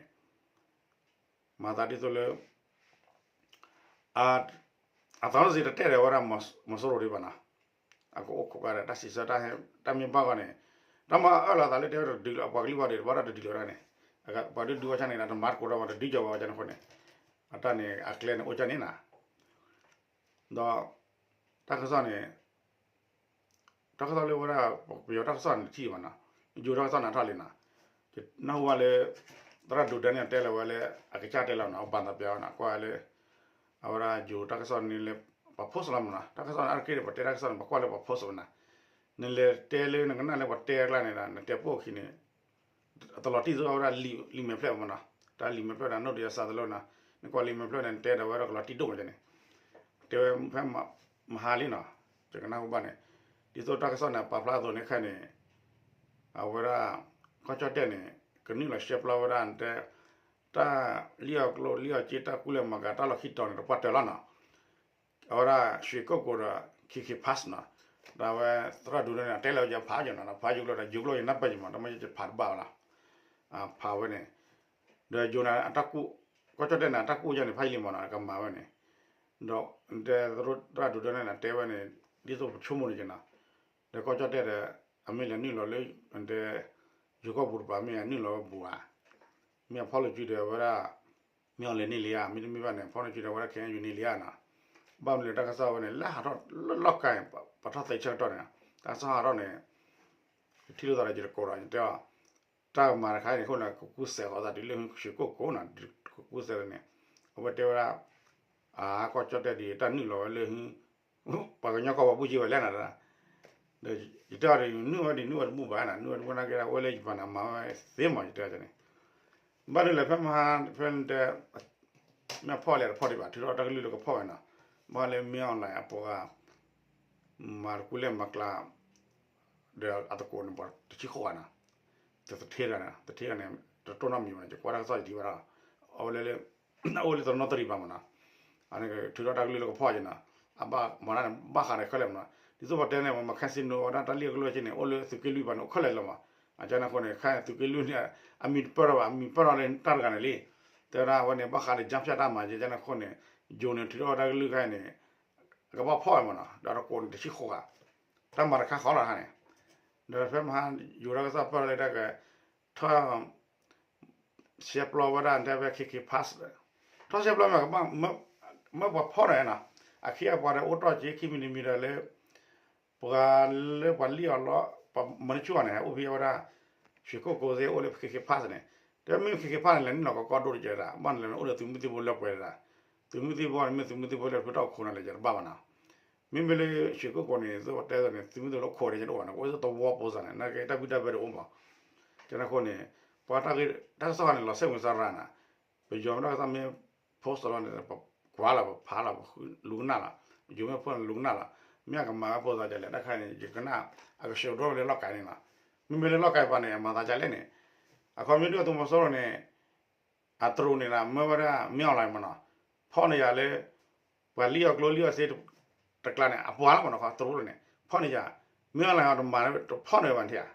မၤသးဒ်သိးလၢ အသးစီဆှံတတဲဒီးဝဲဒၣ်မီၤစိရိၤဒံးဘၣ်နီၤ, အကအိၣ်ခိးကါဒီးတၢ်စံးဆၢ, တၢ်မ့ၢ်ဘၣ်ဂီၢ်န့ၣ်, တၢ်မၤအၢၣ်လီၤသးလၢတဲဝဲတဒုးလၢၤ ပှၤကလုာ်ဘၣ်ဒီး တဘၣ်တၢ်တဒုးလၢၤဒၣ်န့ၣ်, ပှၤဒုးဒုးဝဲဆၣ်န့ၣ် တမၤသကိးဒီးပှၤတဒုးကီၤဝဲကန့ၣ်အဃိန့ၣ်, အတၢ်န့ၣ်အကျဲန့ၣ်အိၣ်ကၢ်န့ၣ်နီၤ, ဒီး, တၢ်ကစီၣ်န့ၣ် တၢ်ကစီၣ်လၢဝဲဒၣ် ပယီၤတၢ်ကစီၣ်န့ၣ်ထံၣ်ဘၣ်နီၤ, ယိၤတၢ်ကစီၣ်န့ၣ်ထီၣ်လံနီၤ, နၢ်ဟူဘၣ်လၢ သရၣ်ဒိးဒၢန့ၣ်တဲလီၤဝဲလၢ အကစၢ်တဲလီၤနီၤ အဘၣ်သးပျးနီၤ ကွၢ်လၢ အဝဲဒၣ်ယိၤတၢ်ကစီၣ်န့ၣ်လၢ ပှၤ post လီၤမးနီၤ, တၢ်ကစီၣ်န့ၣ် အါတက့ၢ်ဒီး ပတဲတၢ်ကစီၣ်န့ၣ် ပကွၢ်လၢပှၤ post ဝဲနီၤ, နလဲၤတဲလၢနကနၣ်လၢပှၤတဲအကျါန့ၣ်ဒီး နတဲပိာ်အခံန့ၣ် အတလီၤတံၢ်သိးဝဲဒၣ်လံာ်မဲာ်ဖျၢၣ်မးနီၤ, တၢ်လံာ်မဲာ်ဖျၢၣ်ဒီး နိၣ်တယၤစးတလိနီၤ, နကွၢ်လံာ်မဲာ်ဖျၢၣ်န့ၣ် နတဲဒီးဝဲဒၣ်ကလီၤတံၢ်ဒိၣ်မးန့ၣ်, တဲဝဲဖဲမဟါလံနီၤ, ယကနၢ်ဟူဘၣ်န့ၣ်, ဒ်သိးတၢ်ကစီၣ်န့ၣ် ပာ်ဖျါအသိးန့ၣ်ခဲအံၤန့ၣ်, အဝဲဒၣ် ကီၢ်ကၠီၣ်တဲၣ်န့ၣ် ကနုာ်လီၤရှဲပျီဝဲဒၣ်တဲ တၢ်လံၣ်အီၣ်ကျိၣ်လံၣ်အီၣ်စ့ တၢ်ကူၣ်လဲၤမၤကၤတၢ်လီၢ်ခံတီၤန့ၣ် တပှၢ်တၢၢ်လီၤနီၤ, အဝဲဒၣ် ရွှေကုက္ကို ဒီး KK Pass နီၤ, ဒီးအဝဲသရၣ်ဒိးဒၢန့ၣ် တဲလီၤယဖးယနီၤ ဖးယိၤကျိာ်ဒီး ယိၤကျိာ်ယနၢ်ပၢၢ်ယမး တမ့ၢ်ယဖးတဘၣ်ဝဲလီၤ, ဖးဝဲန့ၣ်, ဒီးယိၤန့ၣ် အတၢ်ကူၣ်, ကီၢ်ကၠီၣ်တဲၣ်န့ၣ် အတၢ်ကူၣ်ယါန့ၣ် ဖးယံာ်လံမးနီၤ ကမၤဝဲန့ၣ်, ဒီးတဲသရၣ်ဒိးဒၢန့ၣ် တဲဝဲန့ၣ် ဒ်သိးပဆိကမိၣ်န့ၣ်က့နီၤ, ဒီးကီၢ်ကၠီၣ်တဲၣ်ဒီး အမ့ၢ်လဲၤနုာ်လီၤလၢ တဲ ယိၤကီၢ်ပူၤတပၤ မ့ၢ်အနုာ်လီၤဝဲဘူးဧါ, မ့ၢ်အဖီၣ်လိာ်စုဒီးဝဲဒၣ် မ့ၢ်အီၤလဲၤန့ၢ်လံဧါ မ့တမ့ၢ်ဘၣ်န့ၣ် အဖီၣ်လိာ်စုဒီးဝဲဒၣ် ခဲအံၤယူၤန့ၢ်လံဧါနီၤ, ဘၣ်မနုၤလဲၣ် တၢ်ကစီၣ်ဝဲန့ၣ် လၢဟးထီၣ်လၢလီၢ်ကါန့ၣ် ပှၤထီၣ်သဲဆၢကတီၢ်န့ၣ် တၢ်ကစီၣ်ဟးထီၣ်န့ၣ် ယထံၣ်လိာ်သးဒီးယတကိးဒီး ယတဲအီၤ တၢ်ကမၤတခါအံၤန့ၣ်အဃိန့ၣ် ကကူစဲးဃီၤသးတုၤလၢ ရွှေကုက္ကို နီၤ ကကူစဲးန့ၣ် အဝဲတဲဝဲဒၣ် အါ ကီၢ်ကၠီၣ်တဲၣ်ဒ်အံၤ တၢ်နုာ်လီၤဝဲလၢ ပှၤကညီကီၢ်ပှၤဘူၣ်က့ၤဝဲလဲၣ်နီၤ, ဒီးယတဲအီၤဒီး နုာ်ဝဲဒ်နုာ်ဝဲတဘူၣ်ဘၣ်နီၤ နုာ်ဝဲတဘူၣ်နာ်က့ဒၣ် အိၣ်လၢယပၤန့ၣ် မၤဝဲသ့မး ယတဲန့ၣ်, ဘၣ်ဒ်လဲၣ် ဖဲမဟါ ဖဲတဲ မ့ၢ်ဖီၣ်လဲၣ်တဖီၣ်ဒံးဘၣ် ထုးထီၣ်တၢ်ကလုၢ်လၢကဖီၣ်ဝဲနီၤ, ဘၣ်လၢမ့ၢ် online အပှၤဂၤ မၤတကူၣ်လဲၢ်မၤကျါ ဒီးအသကိးန့ၣ် ပှၤတဆံဃိးဂၤနီၤ, တသထ့ဂၤန့ၣ် တသထ့ဂၤန့ၣ် တတိၢ်နီတမံၤဘၣ်နီၤ ယကွၢ်တၢ်ကစီၣ်ယထံၣ်ဘၣ်ဒီး အဝဲလၢ အအိၣ်လၢတနီသရံၣ်ဘၣ်မးနီၤ, အန့ၣ်ထုးထီၣ်တၢ်ကလုၢ်လၢကဖီၣ်က့ၤနီၤ, အဘၣ်မၤတၢ်န့ၣ် ဘၣ်ဃးဒီးခဲလၢာ်မးနီၤ, ဒ်သိးပတဲန့ၣ် ပှၤမၤ casino ဝဲဒၣ်တၢ်လံၣ်အကလုၢ်က့န့ၣ် အိၣ်လၢသုးက့လွံၢ်ဘၣ်န့ၣ် အိၣ်ခဲလၢာ်လီၤမး, အကန့ၣ်အဃိန့ၣ် ခဲသုးက့လွံၢ်န့ၣ် အမံၤတပၢၢ်ထီၣ်ဘၣ် အမံၤပၢၢ်ထီၣ်လၢတၢ်တဂၤန့ၣ်လံ, တဲဝဲဒၣ်အဝဲန့ၣ် ဘၣ်ဃးဒီး ကၠါဖၠၣ် တၢ်မၤက့ အကန့ၣ်အဃိန့ၣ် ယိၤန့ၣ်ထုးထီၣ်ဝဲတၢ်ကလုၢ်ခဲအံၤန့ၣ် အကဘၣ်ဖီၣ်ဝဲမးနီၤ ဒီးအသကိးန့ၣ်တဆံဃိးဂၤ, တၢ်မၤတခါဃီလီၤတခါန့ၣ်, ဒီးဖဲမဟါယိၤတၢ်ကစီၣ်ပၢၢ်လၢတၢ်က ထီၣ် ရှဲပျီဝဲဒၣ်တဲဖဲ K K Pass ထီၣ်ရှဲပျီမ့ၢ် မ့ၢ်ပှၤဖီၣ်န့ၣ်နီၤ, အခံအပှၤဒီးအိၣ်တီၢ်က့ခံမံၤတမံၤဒီးလၢ ပှၤလၢပှၤလံၣ်အီၤလီၤ ပှၤမၤနၢၤဆူၣ်အီၤန့ၣ် အိၣ်ဖဲဝဲဒၣ် ရွှေကုက္ကို သ့ၣ်အိၣ်လၢ K K Pass န့ၣ်, တဲမ့ၢ် K K Pass န့ၣ် လဲၤနုာ်လီၤကီကီဒိၣ်တကဲဒၣ် ဘၣ်န့ၣ်လဲၤအိၣ်ဒီးသုးမုၢ်သံၣ်ဘိလၢပှဲၤဒၣ်, သုးမုၢ်သံၣ်ဘိန့ၣ် မ့ၢ်သုးမုၢ်သံၣ်ဘိလၢဖုထီၣ်ခိၣ်နၤလဲၤယတဘၣ်ဘၣ်နီၤ, မ့မ့ၢ်လၢ ရွှေကုက္ကို န့ၣ် သုတဲသိးန့ၣ် သုးမုၢ်သံၣ်ဘိလၢခိၣ်န့ၣ် ယတအိၣ်ဘၣ်န့ၣ် အိၣ်သဝီပိစၢ်န့ၣ် နာ်က့တၢ်ဘံၣ်တၢ်ဘၢတအိၣ်မး, ကန့ၣ်အဃိန့ၣ် ပှၤတၢ်ကစီၣ်န့ၣ် လီၤစဲးဝင်စၢ်ရၤနၤ, ပယီၤမ့ၢ်တၢ်ကစီၣ်မ့ၢ် post လီၤန့ၣ် ပကွၢ်လီၤ ပဖးလီၤ ပလူကနၣ်လီၤ, ယိၤမ့ၢ်ဖိန့ၣ်လူကနၣ်လီၤ, မ့ၢ်အကမၤဝဲပိစၢ်ဒ်လဲၣ် တၢ်ခါန့ၣ် ယကနၣ် အကဆှၢဒိၣ်လၢလီၢ်ကၤန့ၣ်လီၤ, မ့မ့ၢ်လၢလီၢ်ကၤပၤန့ၣ် အမၤသးဒ်လဲၣ်န့ၣ်, အခီပညီဒုၣ်ဒါသုးမီၤစိရိၤန့ၣ် အတရူးန့ၣ်ဒီး မၢဝဲဒၣ် မင်းအောင်လှိုင် မနီၤ, ဖီၣ်န့ၢ်ယၤလၢ ပှၤလံၣ်အီၤကျိလံၣ်အီၤစ့ တကျါန့ၣ် အပှၤလီၤမနီၤ တရူးန့ၣ် ဖီၣ်န့ၢ်ယၤ, မင်းအောင်လှိုင် အီၤတမၤ တဖီၣ်န့ၢ်ဝဲဘၣ်န့ၣ်ဧါ,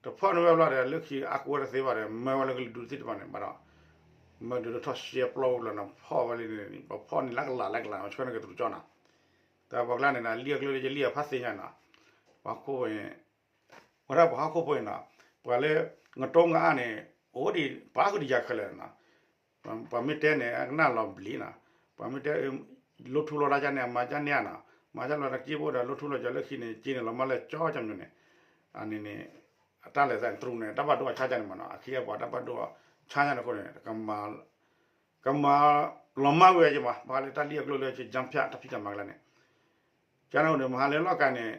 တဖီၣ်န့ၢ်ဝဲဘျီဒီး လၢခံအါကူဝဲတသ့ဘၣ်ဒီး မၢဝဲလၢကလုာ်ဒူၣ်သ့ၣ်တဖၣ်န့ၣ် ဘၣ်ဒီး မၢဒုးလၢထီၣ်ရှဲပျီဝဲလီၤနီၤ ဖီၣ်ဝဲလံန့ၣ် ပဖီၣ်န့ၢ်လၢကလးလၢကလး ဆှၢန့ၢ်က့ၤတရူးကၠီနီၤ, တၢ်ပှၤကျါန့ၣ်ဒီး လံၣ်အီၤကျိလံၣ်အီၤစ့လံၣ်အီၤဖးသ့ၣ်ညါနီၤ, ပှၤခိၣ် ဝဲဒၣ်ပှၤဟီၣ်ခိၣ်ဖိအံၤနီၤ, ပှၤလၢ ငတိငအါန့ၣ် အိၣ်ဒံးပာ်ဃုာ်တယၤခဲလၢာ်နီၤ, ပှၤမ့ၢ်တဲန့ၣ် အကနၣ်လီၤဘျံးနီၤ, ပှၤမ့ၢ်တဲ လိၣ်ထူလီၤတၢ်ကန့ၣ် အမၤကန့ၣ်နီၤ, မၤကလီၤတက့ၢ်ဖိဒီးလိၣ်ထူလီၤကၢလၢခံန့ၣ် က့န့ၣ်လီၤမၢ်လၢကၠီကၠီမၠိန့ၣ်, အန့ၣ်န့ၣ် အတၢ်လဲၤသးတရူးန့ၣ် တၢ်ဘၣ်ဒိအီၤဆါကန့ၣ်မနီၤ, အခံအပှၤတၢ်ဘၣ်ဒိအီၤဆါကန့ၣ်အဃိန့ၣ် ကမၤလီၤမၢ်ဝဲက့ၤမး ပှၤလၢတၢ်လံၣ်အီၤကျိလံၣ်အီၤစ့ ကၠၢဖၠၣ်တၢ်ဖံးတၢ်မၤကလါန့ၣ်, ကန့ၣ်အဃိန့ၣ် မဟါလၢလီၢ်ကၤန့ၣ်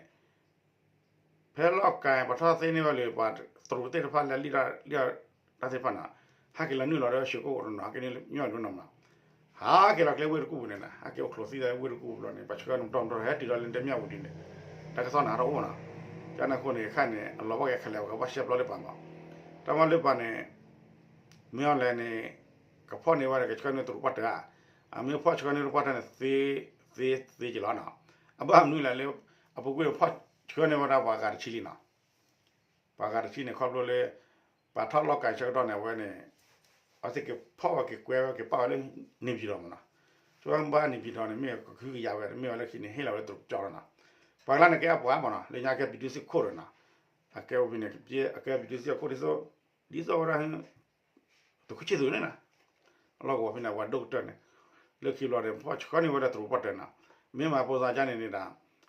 ဖဲလီၢ်ကၤ ပှၤထီၣ်သ့န့ၢ်ဝဲလၢ ပှၤတရူးသ့ၣ်တဖၣ်လၢလံၣ် လံၣ်တၢ်သ့ၣ်တဖၣ်န့ၣ် ဟဲက့ၤလီၤနုာ်လီၤဒီး ရွှေကုက္ကို နီၤ ဟဲက့ၤန့ၢ်မၠၣ်ဒိၣ်နီၤမနီၤ, ဟဲက့ၤလီၤကျဲဝ့ၢ်တကူၣ်ပူၤန့ၣ် ဟဲက့ၤအိၣ်ချိးသံသးဝ့ၢ်တကူၣ်ပူၤလီၤန့ၣ် ပှၤဆှၢနုာ်တီၢ်မတီၢ်ဟဲတုၤဒီးလၢတဲမၠၣ်ဝတံၤန့ၣ်, တၢ်ကစီၣ်န့ၣ်ဟးထီၣ်အိၣ်နီၤ, ကန့ၣ်အဃိန့ၣ် ခဲအံၤန့ၣ် အလီၤဘၣ်က့ၤခဲလၢာ် ပကဘၣ်ရှဲပျီလၢပှၤမး, တၢ်မၤလၢပှၤန့ၣ် မ့ၢ်အီၤလဲၣ်န့ၣ် ကဖီၣ်န့ၢ်ဝဲဒီး ကဆှၢန့ၢ်တရူးပှၢ်တၢၢ်ဧါ, အမ့ၢ်ဖီၣ်ဆှၢန့ၢ်တရူးပှၢ်တၢၢ်န့ၣ် သ့ သ့ သ့က့ၤလီၤနီၤ, အဘၣ်မနုၤလဲၣ်လၢ အပူၤကွံာ်ဖီၣ်ဆှၢန့ၢ်ဝဲဒၣ်ပှၤဂၤတဆံလံနီၤ, ပှၤဂၤတဆံန့ၣ် ခီဖျိလၢ ပှၤထီၣ်လီၢ်ကၤဆၢကတီၢ်န့ၣ် အဝဲန့ၣ် အဝဲသ့ၣ်ကဖီၣ်ဝဲက့ၤကွဲဝဲက့ၤပာ်ဝဲလၢ နေပြည်တော် မနီၤ, ဆိကမိၣ်ဘၣ် နေပြည်တော် န့ၣ် မ့ၢ်ကခုကယၤဝဲ မ့ၢ်ဝဲလၢခံန့ၣ် ဟ့ၣ်လီၤဝဲတရူးကၠီလီၤနီၤ, ပှၤကျါန့ၣ်ကဲအပှၤမနီၤ လၢညါကဲ ပြည်သူ့စစ် ခိၣ်ဒီးနီၤ, အကဲအိၣ်ဖဲန့ၣ် အကဲ ပြည်သူ့စစ် ခိၣ်ဒ်သိး ဒ်သိးဝဲဒၣ် သုးခိၣ်ဆံသူးန့ၣ်နီၤ, အလီၢ်ကဝီၤဖဲန့ၣ် ပှၤဒိၣ်ကတၢၢ်န့ၣ်, လၢခံဘျီန့ၣ် ဖီၣ်ဆှၢန့ၢ်ဝဲဒၣ်တရူးပှၢ်တၢၢ်နီၤ, မ့ၢ်မၤပိာ်သးကန့ၣ်န့ၣ်ဒီး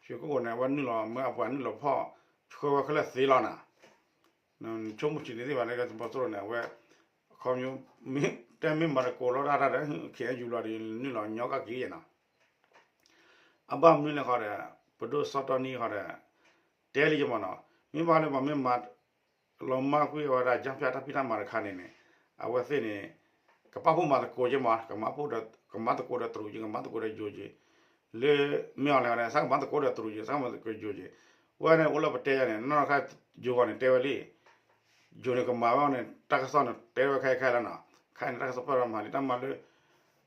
ရွှေကုက္ကို န့ၣ် အဝဲနုာ်လီၤ မၢအပှၤနုာ်လီၤဖီၣ်ဆှၢဝဲခဲလၢာ်သ့လီၤနီၤ, ဆိကမိၣ်ဆံးန့ၣ်သ့ၣ်ဘၣ်လၢသုးမီၤစိရိၤန့ၣ် အဝဲ ခီမ့ၢ် တဲမ့ၢ်မၤသကိးလီၤတၢ်တၢ်ဒီး ခဲအံၤယူၤလီၤဒီး နုာ်လီၤညီကက့ၤနီၤ, အဘၣ်မနုၤလဲၣ်ဃီဒီး ပဒိၣ်စီၤတီနံဃီဒီး တဲလံယမနီၤ, မ့ၢ်ဘၣ်လၢပှၤမ့ၢ်မၤ လီၤမၢ်ကွံာ်ဝဲဒၣ် ကၠၢဖၠၣ်တၢ်ဖံးတၢ်မၤတခါန့ၣ်န့ၣ် အဝဲသ့ၣ်န့ၣ် ကပာ်ဖှိၣ်မၤသကိးက့ၤမး ကမၤဖှိၣ်ဒီး ကမၤသကိးဒီးတရူးက့ၤ ကမၤသကိးဒီးယိၤက့ၤ, လၢမ့ၢ်အီၤလဲၣ် စးကမၤသကိးဒီးတရူးက့ၤ စးကမၤသကိးယိၤက့ၤ, ဝဲန့ၣ်အိၣ်လၢပတဲယၤန့ၣ် နီၢ်ခါယိၤဂီၤန့ၣ် တဲဝဲလံ ယိၤန့ၣ်ကမၤဝဲန့ၣ် တၢ်ကစီၣ်န့ၣ် တဲဝဲခဲအံၤခဲအံၤလီၤနီၤ, ခဲအံၤန့ၣ် တၢ်ကစီၣ်ပၢၢ်လီၤမးလံ တၢ်မၤလၢ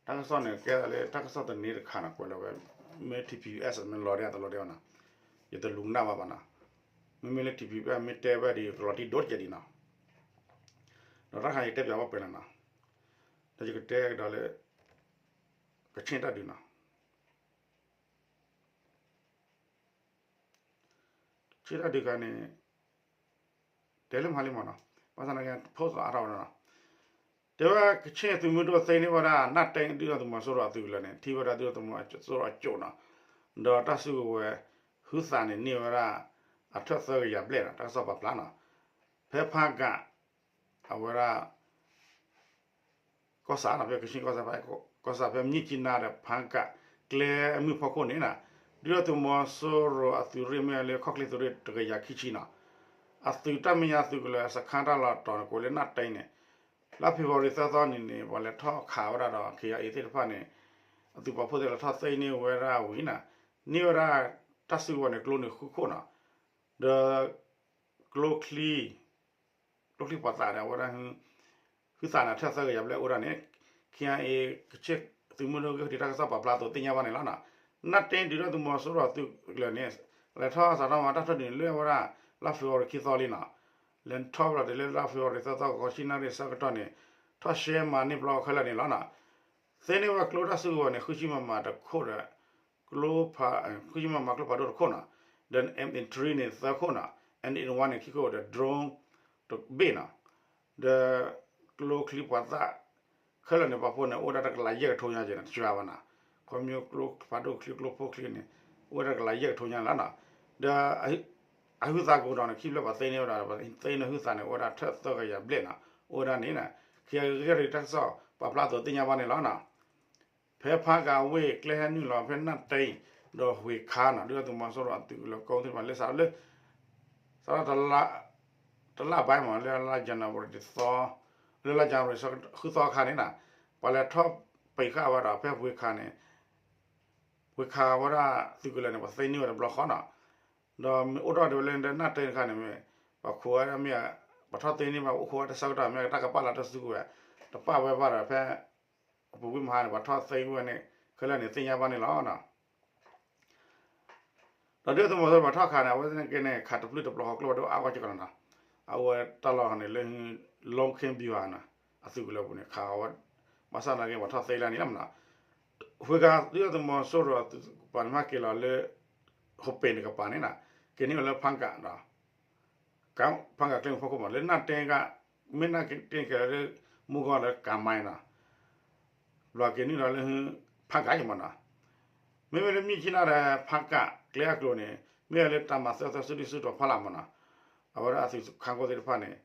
တၢ်ကစီၣ်န့ၣ် ကဲသးလၢ တၢ်ကစီၣ်တန့ၢ်တခါနီၤ ကွဲးလီၤဝဲ မ့ၢ် T P U S မ့ၢ်လီၤဒဲးတလီၤဒဲးဘၣ်နီၤ, ယတလူၤကနၣ်ဘၣ်ဘၣ်နီၤ, မ့မ့ၢ်လၢ T P U S မ့ၢ်တဲဝဲဒီး ကလီၤတံၢ်ဒိၣ်တကဲးဒံးနီၤ, ဒီးတၢ်ခါယတဲပၠးဘၣ်ပှဲၤလီၤနီၤ, ဒီးယကတဲကဒီးလၢ ကဆ့ၣ်တၢ်ဒုးနီၤ ဆ့ၣ်တၢ်ဒုးခါန့ၣ် တဲလၢမဟါလံမးနီၤ, ဘၣ်ဆၣ်သနာ်က့ post အါထီၣ်ဝဲနီၤ, တဲဝဲကဆ့ၣ်သုးမုၢ်ဒိၣ်သ့န့ၢ်ဝဲဒၣ် နၢ်တ့ဒုၣ်ဒါသုးမီၤစိရိၤအသုးကလၢၤန့ၣ် ထံၣ်ဝဲဒၣ်ဒုၣ်ဒါသုးမီၤစိရိၤအကၠိၣ်နီၤ, ဒီးတၢ်စုကဝဲၤ ဟုသးန့ၣ် န့ၢ်ဝဲဒၣ် အထၢၣ်သၢကယၤဘျဲၣ်နီၤ တၢ်ကစီၣ်ပာ်ဖျါနီၤ, ဖဲဖါကး အဝဲဒၣ် ကီၢ်ဆၣ်နီၤ ဖဲကဆ့ၣ်ကီၢ်ဆၣ်ဖဲ ကီၢ်ဆၣ်ဖဲမြစ်ကြီးနားဒီး ဖါကး ကျဲမုၢ်ဖီခိၣ်န့ၣ်နီၤ, ဒုၣ်ဒါသုးမီၤစိရိၤအသုးရ့ၣ်မ့ၢ်လၢခီၣ်ချ့သုးရ့ၣ်တကယၤခံဆံနီၤ, အသုးတၢ်မဲာ်ညါသုးကလၢၤ စခန်း တၢ်လီၢ်တီၤန့ၣ် ကိးလၢနၢ်တ့န့ၣ်, လါဖ့ၤဘြူၤအါရံၤသၢသီန့ၣ်န့ၣ် ပှၤလဲၤထီၣ်ခးဝဲဒၣ်ဒီး K I A သ့ၣ်တဖၣ်န့ၣ် အသုးပာ်ဖှိၣ်သ့ၣ်လဲၤထီၣ်သ့န့ၢ်ဝဲဒၣ်ဝံၤနီၤ, န့ၢ်ဝဲဒၣ်တၢ်စုကဝဲၤန့ၣ် ကျိန့ၣ်ဃုခိၣ်နီၤ, ဒီး ကျိချံ ကျိချံပှၤသးဒီးအဝဲဒၣ် ဟုသးန့ၣ် ထၢၣ်သၢကယၤဘျဲၣ်အိၣ်ဒၣ်န့ၣ် K I A ကဆ့ၣ်သုးမုၢ်ဒိၣ်ဂ့ၢ်ခီၣ်ထံးတၢ်ကစီၣ်ပာ်ဖျါအသိးသ့ၣ်ညါဘၣ်န့ၣ်လီၤနီၤ, နၢ်တ့ဒုၣ်ဒါသုးမီၤစိရိၤအသုးကလၢၤန့ၣ် လဲၤထီၣ်စးထီၣ်မၤတၢ်ထီၣ်ဒုးန့ၣ် လၢအဝဲဒၣ် လါဖ့ၤဘြူၤအါရံၤခံသီလံနီၤ, လဲၤထီၣ်ဝဲဒၣ်တုၤလၢလါဖ့ၤဘြူၤအါရံၤသၢသီ ဃိးဆံနၣ်ရံၣ်ဆၢကတီၢ်န့ၣ် ထီၣ်ရှဲမၤန့ၢ်ပျီခဲလၢာ်န့ၣ်လီၤနီၤ, သ့န့ၢ်ဝဲကျိတၢ်စုကဝဲၤန့ၣ် ဃုဆံ မမ တခိၣ်ဒီး ကျိဖး ဃုဆံ မမ ကျိဖးဒိၣ်တခိၣ်နီၤ, ဒီး M eighty-three န့ၣ် သၢခိၣ်နီၤ, M eighty-one န့ၣ် ခံခိၣ်ဒီး drone တဘ့ၣ်နီၤ, ဒီး ကျိချံမျိာ်သၣ် ခဲလၢာ်န့ၣ် ပာ်ဖှိၣ်န့ၣ် အိၣ်ဝဲဒၣ်တကလးယဲၢ်ကထိညါက့ၤနီၤ, တစှၤဘၣ်နီၤ, ခီဖျိကျိဖးဒိၣ်ချံကျိဖိချံန့ၣ် အိၣ်ဝဲဒၣ်တကလးယဲၢ်ကထိညါလီၤနီၤ, ဒီး အဟုသးကအိၣ်ဒီးန့ၣ် ခံဖျၢၣ်ပှၤသ့န့ၢ်ဝဲဒၣ် သ့န့ၢ်ဟုသးန့ၣ် အိၣ်ဝဲဒၣ်ထၢၣ်သၢကယၤဘျဲၣ်နီၤ, အိၣ်ဝဲဒၣ်န့ၣ် ခံဂၤဂ့ၢ်တၢ်ကစီၣ် ပာ်ဖျါအသိးသ့ၣ်ညါဘၣ်န့ၣ်လီၤနီၤ. ဖဲဖးကၤဝ့ၢ်ကျဲဟဲနုာ်လီၤဖဲနၢ်တ့ၢ် ဒီးဝ့ခါနီၤ, ဒုၣ်ဒါသုးမီၤစိရိၤအသုးကလၢၤကိးသ့ၣ်တဖၣ်လၢစးထီၣ်လၢ စးထီၣ် တလါဘၣ်မး လၢလါ January တသီ, လၢလါ January ဃုသီအခါန့ၣ်နီၤ, ပှၤလဲၤထီၣ်ပံာ်ဃာ်ဝဲဒီးဖဲဝ့ခါန့ၣ်, ဝ့ခါဝဲဒၣ်သုးကလၢၤန့ၣ် ပှၤသ့န့ၢ်ဝဲတဘျီဃီနီၤ, ဒီးမ့ၢ်အိၣ်ထီၣ်ဒံးဝဲလၢနၢ်တ့ၢ်တခါန့ၣ်မ့ၢ် ပှၤခိးဝဲဒၣ်မ့ၢ် ပှၤထီၣ်သ့န့ၢ်ဘၣ်အိၣ်ခိးဝဲတၢ်ဆၢကတီၢ်မ့ၢ်တၢ်ကပာ်လၢတၢ်စုကဝဲၤ တပာ်ဝဲဘၣ်ဒီးဖဲ အပူၤကွံာ်မဟါန့ၣ် ပှၤထီၣ်သ့ဝဲန့ၣ် ခဲလၢာ်န့ၣ်သ့ၣ်ညါဘၣ်န့ၣ်လီၤ. ဒီးဒုၣ်ဒါသုးမီၤစိရိၤပှၤထီၣ်ခးန့ၣ် အဝဲသ့ၣ်န့ၣ်က့န့ၣ် ခးတပျုၢ်တပျီဃီကျိဖးဒိၣ်အါဂီၢ်စ့ၢ်ကီးနီၤ, အဝဲတၢ်လီၢ်န့ၣ်လၢ လီခ့ဘံဟါနီၤ, အသုးကလၢၤပူၤန့ၣ် ခးဝဲ ဘၣ်ဆၣ်သနာ်က့ ပှၤထီၣ်သ့လၢန့ၣ်လီၤမနီၤ, ဝ့ခါဒုၣ်ဒါသုးမီၤစိရိၤပှၤန့ၣ်မ့ၢ်က့ၤလီၤလၢ ဟိးပ့ၤန့ၣ်ကပၤန့ၣ်နီၤ, က့ၤန့ၢ်ဝဲလၢဖးကၤဒီး ဖးကၤကျဲမုၢ်ဖီခိၣ်မး လၢနၢ်တ့ၢ်က မ့ၢ်နၢ်တ့ၢ်က့ၤလၢ မူဂီၢ်လၢကၤမါနီၤ, ဘျီက့ၤနုာ်လီၤလၢ ဖးကၤယမးနီၤ, မ့မ့ၢ်လၢမ့ၢ်က့ၤနၤဒီး ဖးကၤကျဲအကျိၤန့ၣ် မ့ၢ်ဝဲလၢတၢ်မၤသၢသၢစုဒုၣ်စုတီၤဖီလာ်မးနီၤ, အဝဲဒၣ်အသုးခါကိသ့ၣ်တဖၣ်န့ၣ်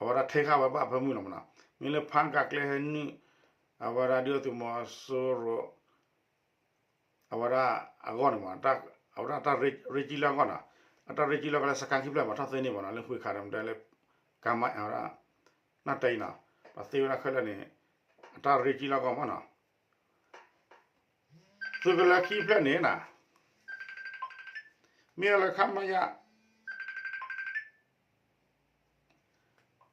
အဝဲဒၣ်ထဲဃာ်ဝဲဘၣ်ဖၢမုၢ်လီၤမးနီၤ, မ့ၢ်လၢဖးကၤကျဲဟဲနုာ် အဝဲဒၣ်ဒုၣ်ဒါသုးမီၤစိရိၤ အဝဲဒၣ်အဂီၢ်န့ၣ်မး အဝဲဒၣ်တၢ်ရ့ကံလၢအဂီၢ်နီၤ, အတၢ်ရ့ကံလၢအဂီၢ်လၢစကါခံဖျၢၣ်မးထီၣ်သ့န့ၢ်မးနီၤ, လၢဃုခါဒီးမတဲလၢ ကမၤဝဲဒၣ် နၢ်တ့ၢ်နီၤ, ပှၤသ့ဝဲဒၣ်ခဲလၢာ်န့ၣ် အတၢ်ရ့ကံလၢအဂီၢ်မးနီၤ, သုးကလၢၤခံဖျၢၣ်န့ၣ်နီၤ မ့ၢ်လၢခမရ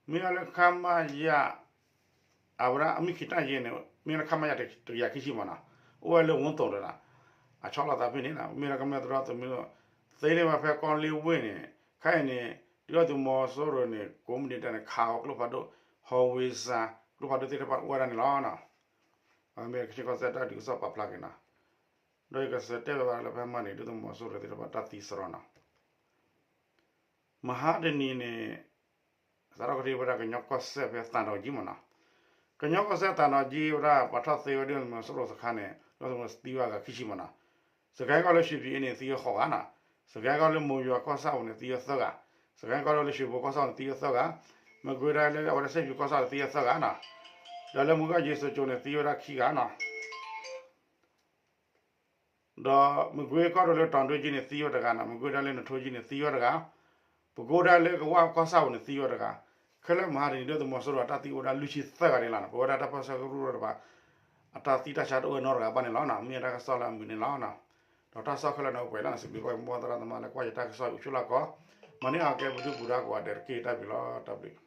မ့ၢ်လၢခမရ အဝဲဒၣ် အမ့ၢ်ခံတၢ်ယဲၢ်န့ၣ် မ့ၢ်လၢခမရ တကယၤခံဆံမးနီၤ, အိၣ်ဝဲလၢဝူသိၣ်ဒီး အဆီလီၤသးဖဲန့ၣ်နီၤ, မ့ၢ်လၢကမျၢၢ်သရီသုးမုၢ် သ့န့ၢ်ဝဲဖဲကီၢ်လ့ဝ့ၢ်န့ၣ် ခဲအံၤန့ၣ် ဒုၣ်ဒါသုးမီၤစိရိၤန့ၣ် ကိးမုၢ်နံၤဒဲးန့ၣ် ခးဃီၤကျိဖးဒိၣ် ဟီဝ့စါ ကျိဖးဒိၣ်သ့ၣ်တဖၣ်အိၣ်ဝဲဒၣ်န့ၣ်လီၤနီၤ, အမ့ၢ်ကချ့ၣ်ကီၢ်စဲၣ်တၢ်ဒုးကစီၣ်ပာ်ဖျါက့ၤနီၤ, ဒီးယကစံးတဲဘၣ်လၢဖဲမဟါန့ၣ် ဒုၣ်ဒါသုးမီၤစိရိၤသ့ၣ်တဖၣ်တၢ်သံစရီနီၤ မဟါတနံၤန့ၣ် စးထီၣ်ကတ့ၢ်ဝဲဒၣ်ကညီကီၢ်စဲၣ်ဖဲသးဒီးကၠံမးနီၤ, ကညီကီၢ်စဲၣ်သးဒီးကၠံဝဲဒၣ် ပှၤထီၣ်သ့ဝဲဒၣ်မီၤစိရိၤစခါန့ၣ် ဒီးသံဝဲဂၤခံဆံမးနီၤ, စကဲကီၢ်လၢရွှေပြည်အေးန့ၣ် သံဝဲဃိးဂၤနီၤ, စကဲကီၢ်လၢမိၢ်ယွၤကီၢ်ဆၣ်ပူၤန့ၣ် သံဝဲသၢဂၤ, စကဲကီၢ်လၢရွှေဘိုကီၢ်ဆၣ်ပူၤန့ၣ် သံဝဲသၢဂၤ, မကွေးတိုင်းလၢအဝဲဒၣ်စဲၣ်ဖၠူၤကီၢ်ဆၣ်န့ၣ် သံဝဲသၢဂၤနီၤ, ဒီးလၢမကွေးကီၢ်စဲၣ်ကၠိန့ၣ် သံဝဲဒၣ်ခံဂၤနီၤ ဒီးမကွေးကီၢ်ဒိၣ်လၢတီၤဒွဲကၠံန့ၣ် သံဝဲတဂၤနီၤ, မကွေးတိုင်းလၢနထိကၠံန့ၣ် သံဝဲတဂၤ, ပဲခူးတိုင်းလၢကဝၢ်ကီၢ်ဆၣ်ပူၤန့ၣ် သံဝဲတဂၤ, ခဲလၢာ်မဟါတနံၤ ဒုၣ်ဒါသုးမီၤစိရိၤအတၢ်သံအိၣ်ဝဲဒၣ်လွံၢ်ဆံသၢဂၤန့ၣ်လီၤနီၤ, ပဝဲဒၣ်တၢ်ပၢဆှၢကရူၢ်တဖၣ် အတၢ်သံတၢ်ဆါတအိၣ်နီတဂၤဘၣ်န့ၣ်လီၤနီၤ, မ့ၢ်တၢ်ကစီၣ်လၢအမုာ်န့ၣ်လီၤနီၤ, ဒီးတၢ်ကစီၣ်ခဲလၢာ်န့ၣ်အိၣ်ပှဲၤလီၤနီၤ, စံးဘျုးဘၣ်မိၢ်သရၣ်သမါလၢကွၢ်ယတၢ်ကစီၣ်အံၤ အိၣ်ဆူၣ်လီၤကီး, မၤန့ၢ်အကဲပဒုၣ်ပူၤဒါကိးဂၤဒဲးတက့ၢ်, တၢ်ဘျုးလီၤ, တၢ်ဘျုး